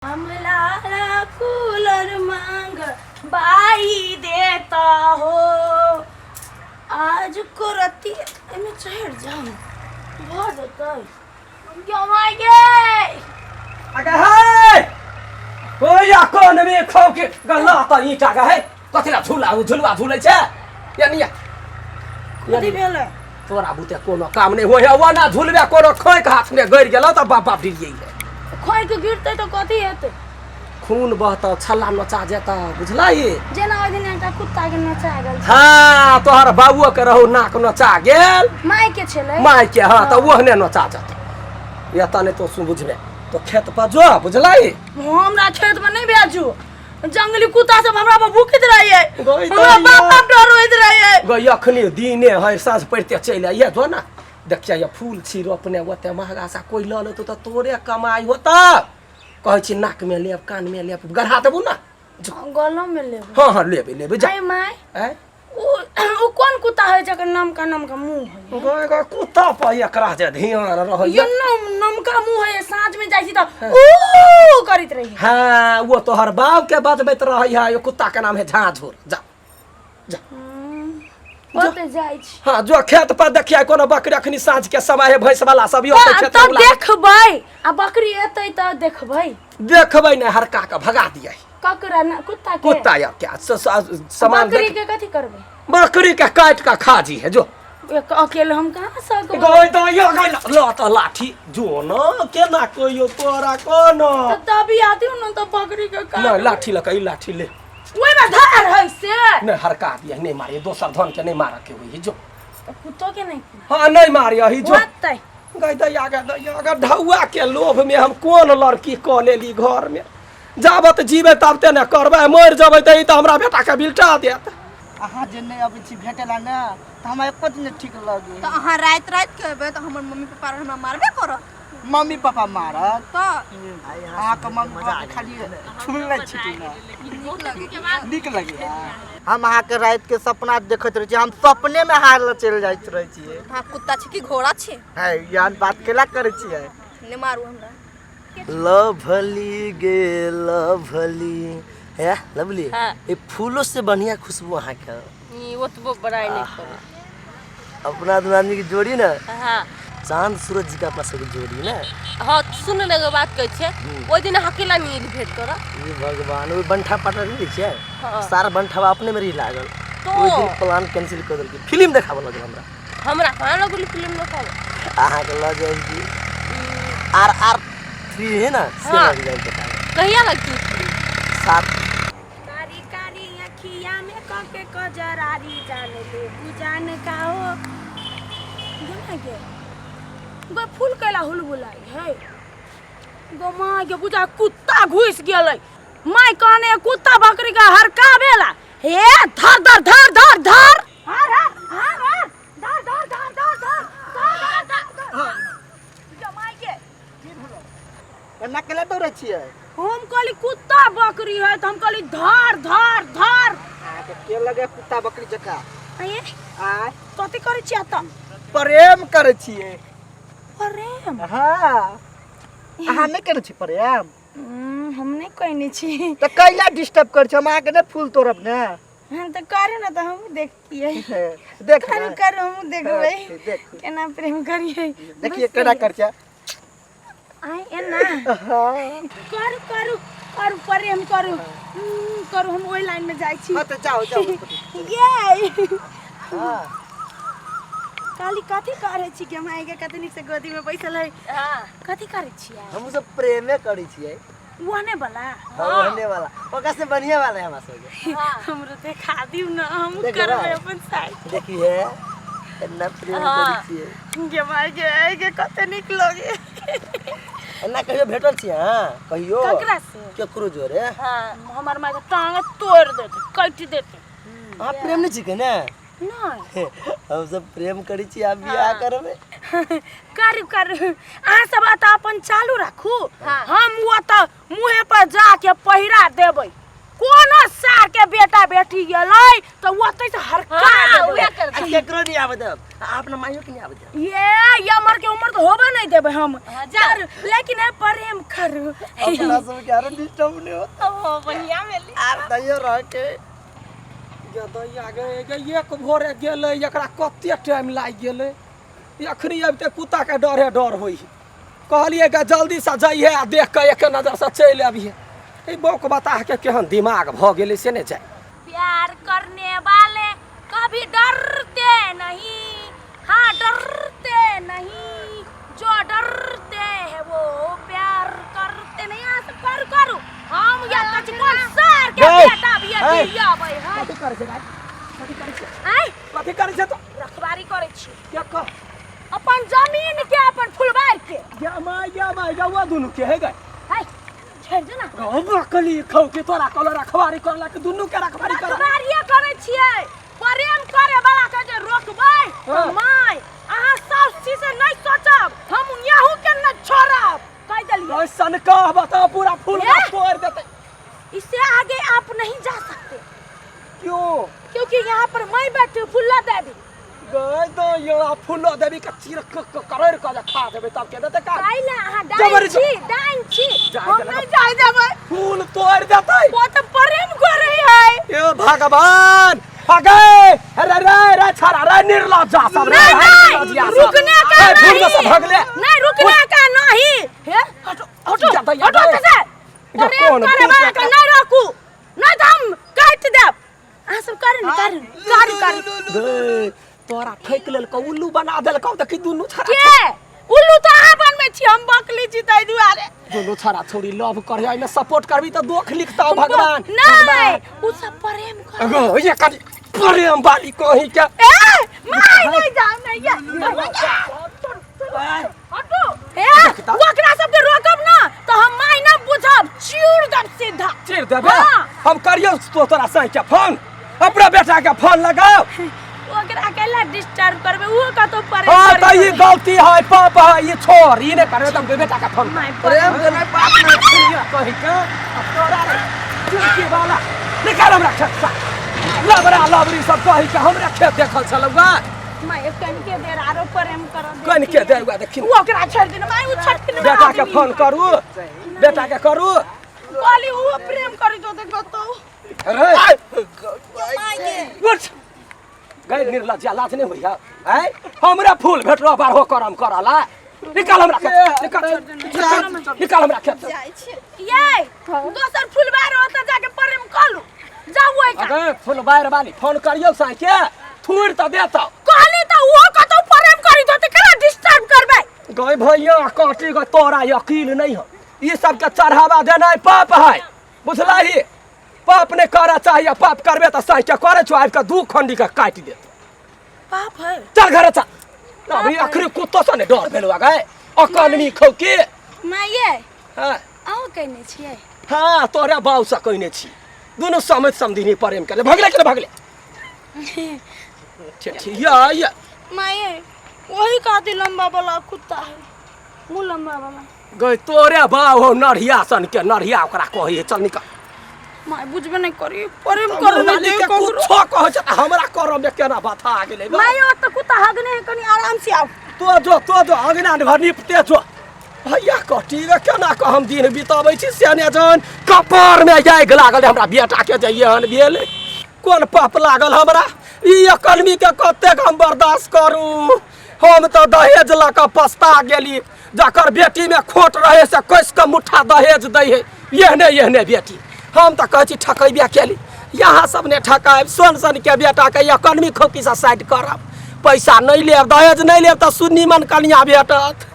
हमरा कूलर मांग बाई देता हो आज को रति एमे चढ़ जाऊं भर देतै क्यों माय गे। अगे हे ओ या कोन में खौ के गल्ला त ईटा गे हे कथि ला झूला उ झुलवा झूलै छै या निया। कथी भेलै? तोरा बुते कोनो काम नहीं होय है, ओना झुलबे कोनो खोइक हाथ में गड़ गेलो त बाप बाप डिरियै है। खोइ के गिरतै त कथी हेतै? खून बहतौ, छल्ला नोचा जेतौ, बुझलही? जेना ओहि दिन एकटा कुत्ता के नोचा गेल। हाँ, तोहर बाबुओ के रहू नाक नोचा गेल। माय के छलै। माय के, हाँ, त ओहने नोचा जेतौ। एतऽ नहि तो सुन बुझबे तो खेत पर जो, बुझलही? हमरा खेत में नहीं भेजू, जंगली कुत्ता सब हमरा पर भूकित रहिए। गई हमरा दैया। बाप बाप डर होइत रहिए। गई अखनी दिने है, साँझ पड़ते चलि आइए। जो ना देखिए ये फूल छी रोपने, ओते महगा सा कोई लऽ लेतौ तऽ तोरे कमाइ होतौ। कहै छी नाक में लेब, कान में लेब, गढ़ा देबू ना। गलो में लेब। हाँ हाँ, लेबे लेबे जा। आय my. आय। उ कोन कुत्ता है जकर नमका नमका मुंह है? गए गए कुत्ता पर एकरा जे ध्यान रहैया। ये नम नमका मुंह है, साँझ में जाइ छी तऽ ऊ करैत रही। हाँ, वो तोहर बाप के बजबैत रहै है। यो कुत्ता के नाम है झाँझोर। जा जा। ओते जाइ छी। हाँ, जो खेत पर देखिए कोनो बकरी अखनी साँझ के समय है, भैंस वाला सब यो खेत तब में उला- देखबै आ बकरी एतै तऽ देखबै। देखबै ने, हरका के भगा दियै। ककरा ना कुत्ता के? कुत्ता यार क्या सामान बकरी देख- के कथी करबै? बकरी के काट के खा जी है जो। एक अकेले हम कहाँ सकबै? गई तो यो गई ल त लाठी जो न केना कहियो तोरा कोनो। तऽ तभी आती हूँ न तऽ बकरी के काट। नहीं लाठी लक, ई लाठी ले। ओहि में धार है से। नहीं हरका दिया, नहीं मारे दोसर धन के नहीं मार के होई जो। तऽ कुत्तो के नहीं। हाँ नहीं मारे ही जो। होतै। गई दैया गे दैया गे, ढौआ के लोभ में हम कोन लड़की कऽ लेली घर में। जाबत जीबै ताबते ने करबै, मरि जेबै तऽ ई तऽ हमरा बेटा के बिलटा देत। अहाँ जे नहि अबै छी भेटै ला ने तऽ हमरा एको दिन नहि ठीक लगे। तऽ अहाँ राति राति के एबै तऽ हमर मम्मी पापा हमरा मारबे करत। मम्मी पापा मारत? तऽ अहाँके मम्मी पापा खाली छुलने छिटी ने। नीक लगे। नीक लगैया। हम अहाँके रातिके सपना देखैत रहै छी, हम सपनेमे हार लऽ चलि जाइत रहै छियै। अहाँ कुत्ता छी कि घोड़ा छी? है एहन बात केला करै छियै? नहि मारू हमरा। लवली गे लवली है लवली। हाँ। ये फूलों से बढ़िया खुशबू अहाँ के। ई ओतबो बड़ाई नहीं करू। अपना दुनू आदमी की जोड़ी ना। हाँ। चांद सूरज जी का अपना सबके जोड़ी ना। हाँ सुन ने एगो बात कहै छियै, ओहि दिन अहाँ केला नहीं एली भेंट करऽ? ये भगवान, ओहि बंठा पाटा नहीं छियै? हाँ। सारा बंठवा अपने में रही लागल। तो? ओहि दिन प्लान कैंसिल कर देलकै, फिल्म देखाबऽ लगल हमरा। हमरा कहाँ लगल फिल्म देखाबऽ? अहाँके लऽ जायब जी, आर आर थ्री है ना से। हाँ। लग जायब देखाबऽ। कहिया लगतै फिल्म? सात। कारी कारी अखिया में कके कजरारी जान ले बुजान का हो गेना गे गो फूल कैला हुल बुलाई है गो माँ के बुझा कुत्ता घुस गेलै। माय कहने कुत्ता बकरी का हरका बेला हे धर धर धर धर धर हर हर हर हर धर धर धर धर धर धर धर धर जमाई के। एना केला दौड़ै छियै? हम कहली कुत्ता बकरी है तऽ हम कहली धर धर धर। अहाँके के लगे कुत्ता बकरी जकाँ? आये। आय। कथी करै छियै तऽ? प्रेम करै छियै। प्रेम? हाँ। अहाँ नहि करै छी प्रेम? हम नहि कहने छी। तऽ कैला डिस्टर्ब करै छी? हम अहाँके नहि फूल तोड़ब ने। हम तऽ करू ने तऽ हमहूँ देखतियै। देख करू करू, हमहूँ देखबै। देख केना प्रेम करियै। देखिए केना करै छियै। आय एना। हाँ। करू करू करू प्रेम करू। करू, हम ओहि लाइन में जाइ छी। हाँ तऽ जाओ जाओ। ये हाँ। काली कथी करै छी के माय के कते नीक से गोदी में बैसल है? हाँ। कथी करै छियै? हम सब प्रेमे करै छियै। ओहने वाला? हाँ, ओहने वाला, ओकरा से बढ़िया वाला है हमरा सबके। हमरो देखा दिउ ना, हम देखबै? करबै अपन साइड। देखिए एना प्रेम करै छियै। गे माय गे, ऐ गे कते नीक लगे। एना कहियो भेटल छियै अहाँ? कहियो? ककरा से? केकरो जोरे? हाँ। हमर माय के टांग तोड़ देते, काटि देते। अहाँ प्रेम नहीं छिकै ने? नहीं। हम सब प्रेम करै छी, आब बियाह करबै। करू करू, अहाँ सब एतऽ अपन चालू राखू, हम ओतऽ मुँहे पर जाके पहिरा देबै। कोनो सार के बेटा बेटी गेलै तऽ ओतै से हरका हाँ, देबै। उहे करबै। आ केकरो नहीं आवे देब, आ अपना माइयो के नहीं आवे देब। ये ये उम्र के उम्र तो होबे नहीं देबै हम। हाँ, जाओ। करू, लेकिन है प्रेम करू। अपना सब के आरो डिस्टर्ब नहीं होता। ओ बढ़िया भेलै। आर दैयो रह के गे दैया गे गे, एक भोरे गेलै, एकरा कते टाइम लागि गेलै। अखनी अबिते कुत्ता के डरे डर होइ है। कहलियै गे जल्दीसँ जइहे आ देख कऽ एक नजरसँ चलि अबिहे। ई बौक बताह के केहन दिमाग भऽ गेलै से नहि जाय। प्यार करने वाले कभी डरते नहीं, हाँ डरते नहीं, जो डरते हैं वो प्यार करते नहीं। यहाँ से करू करू हम या कछु कोन सार के गै, बेटा भी ऐ। अथी आबै है। कथी करै छै भाइ? कथी करै छै? आँय? कथी करै छै तो? रखवारी करै छी। के कह? अपन जमीन के, अपन फुलवार के। गे माय गे माय गे, ओ दुनू के हे गै? है छोड़ि दे ना। बकली खौ के तोरा कहलो रखवारी करला के दुनू के रखवारी कर। रखवारिये करै छियै। प्रेम करे वाला के जे रोकबै तऽ हाँ। माय अहाँ सब चीज से नहीं सोचब, हम याहू के न छोड़ब, कह देलियै। ऐसन कह बता पूरा फूल ए? तोड़ देते। इससे आगे आप नहीं जा सकते। क्यों? क्योंकि यहाँ पर मैं बैठी हूँ फुल्ला देवी। गए तो यो फुल्लो देवी के चीर करड़ के जे खा देबै तब के देतै का? काहे अहाँ डाइन जबरी छी, डाइन छी। जाय हम देलक। नहीं जाय देबै। फूल तोड़ देतै। वो तो प्रेम करे है। ए भगवान अगे, अरे रे रे छाड़ा रे निर्लज्जा सब रे। नहीं, रे, नहीं, निर्लज्जिया सब। रुकने का ए, फूल नहीं। में से भगले। नहीं रुकने का नहीं। हे हटो हटो जा दैया, हटो गए। से। जा प्रेम कोन करे फूल वाला के के नहीं रोकू, नहीं तो हम काट देब। अहाँ सब करू ने, करू करू करू। गए, तोरा ठोकि लेलकौ, उल्लू बना देलकौ। देखी दुनू छड़ा के उल्लू तो अहाँ बनबै छी, हम बकली छी ताहि दुआरे। दुनू छड़ा छौड़ी लव करे, एहिमे सपोर्ट करबी तऽ दोख लिखतौ भगवान। नहीं, उ सब प्रेम करे। अगो ये कनी प्रेम वाली कहीं के। ए my नहीं जाओ नहीं ये हटो। ए ओकरा सबके रोकब ना तो हम my ना बुझब, चीर देब सीधा। चीर देबे? हाँ। हम करियौ तो तोरा साई के फोन, अपना बेटा के फोन लगाओ। ओकरा कैला डिस्टर्ब करबे, उहो कतौ प्रेम हाँ करे। तऽ ई गलती है, पाप है, ई छोड़, ई नहि करबे तऽ बेटा के फोन। My प्रेम के नहीं पाप नहीं। कही के आ तोरा रे चुटकी वाला निकाल हमरा खेत से। लबरा लबरी सब कही के हमरा खेत देखल छलौ गा। My कनिके देर आरो प्रेम करब। कनिके देर वा देखिन। उ ओकरा छोड़ि देने my, उ छोटकिन बेटा के फोन करू, बेटा के करू। कहली उ प्रेम करी तो ते कतौ। अरे उठ गए निर्लज्जा, लाज नहीं होइया आय? हमरा फूल भेटलो बारहो करम करला। निकाल हमरा खेत, निकाल निकाल हमरा खेत। ये दोसर फुलबार ओतऽ जाके प्रेम कलू, जाउ ओइ का। अगे फुलबार वाली फोन करियौ साई के, थूर तऽ देतौ। कहली तऽ उहो कतौ प्रेम करी तो ते केना डिस्टर्ब करबै? गए भैया काटी गए, तोरा यकीन नहीं हो। ई सबके चढ़ावा देनाइ पाप है, बुझलही? पाप नहीं करऽ चाहिए, पाप करबे तऽ साई के करे छौ, आबि कऽ दू खंडी के काटि देत। पाप है। चल घरे चल। अभी अखनी कुत्तो से नहीं डर भेलौ गए, अकलनी खौ के। माये हाँ। अहूँ कहने छियै? हाँ तोरा बाऊ से कहने छी, दुनू समेत समधिनी प्रेम करे। भगले के भगले ठीक ठीक या या। माये वही काती लंबा वाला कुत्ता है, मुँह लंबा वाला। गई तोरे बाऊ हो नढ़िया सन के नढ़िया ओकरा कही है, चल निकल। माय बुझबे नहीं करी, प्रेम करू नहीं मालिक दे के ककरो। कुछो कहै छै तऽ हमरा करम में केना बथा गेलै बा। माय ओ तऽ कुत्ता हगने है, कनी आराम से आउ। तो जो तो जो अंगना भर निपते जो भैया कटी रे, केना कऽ हम दिन बिताबै छी से ने जान। कपार में आगि लागल हमरा बेटा के जे एहन भेल, कोन पाप लागल हमरा? ई अकलमी के कतेक हम बर्दाश्त करू? हम तऽ दहेज लऽ कऽ पछता गेली। जकर बेटी में खोट रहे से कसि कऽ मुट्ठा दहेज दै है, एहने एहने बेटी। हम तऽ कहै छी ठकैबे केली, यहाँ सब ने ठकायब। सन सन के बेटा के अकलमी खोकी से साइड करब, पैसा नहीं लेब, दहेज नहीं लेब तऽ सुनीमन कनिया भेटत।